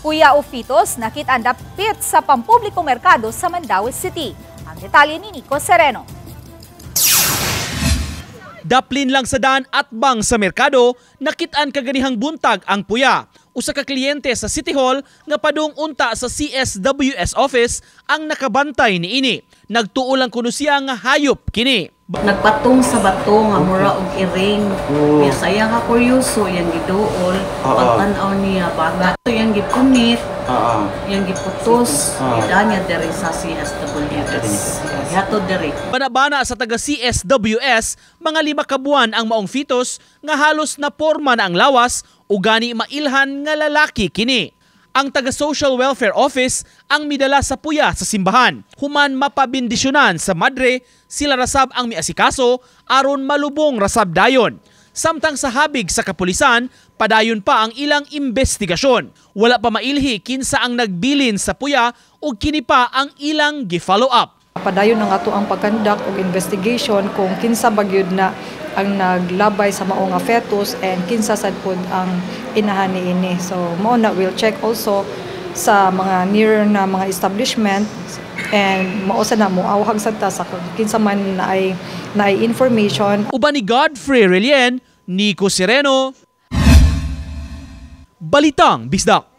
Puya o fetus nakit-an dapit sa pampublikong merkado sa Mandaue City. Ang detalye ni Nico Sereno. Daplin lang sa daan at bang sa merkado, nakitaan kaganihang buntag ang puya. Usa ka kliyente sa City Hall nga padung unta sa CSWS office ang nakabantay niini. Nagtuo lang kuno siya nga hayop kini. Nagpatong sa bato nga mura og iring. Oh. Sa iyang ka kuryoso, iyang giduol, pagtan-aw niya bata. So, iyang gipunit, iyang giputos, uh niya diri sa CSWS. Gihatod diri. Bana-bana sa taga CSWS, mga 5 ka buwan ang maong fetus nga halos na porma na ang lawas o gani mailhan nga lalaki kini. Ang taga Social Welfare Office ang midala sa puya sa simbahan. Human mapabindisyonan sa madre, sila rasab ang miasikaso aron malubong rasab dayon. Samtang sa habig sa kapulisan, padayon pa ang ilang investigasyon. Wala pa mailhi kinsa ang nagbilin sa puya ug kini pa ang ilang gi-follow up. Padayon ang ato ang pag-conduct og investigation kung kinsa ba gyud na ang naglabay sa mao nga fetus and kinsa sad pod ang inahan niini. So mao na we'll check also sa mga near na mga establishment and mao sa na mo awhag sad ta sa kinsa man na ay information. Uban ni Godfrey Relien, Nico Sereno, Balitang Bisdak.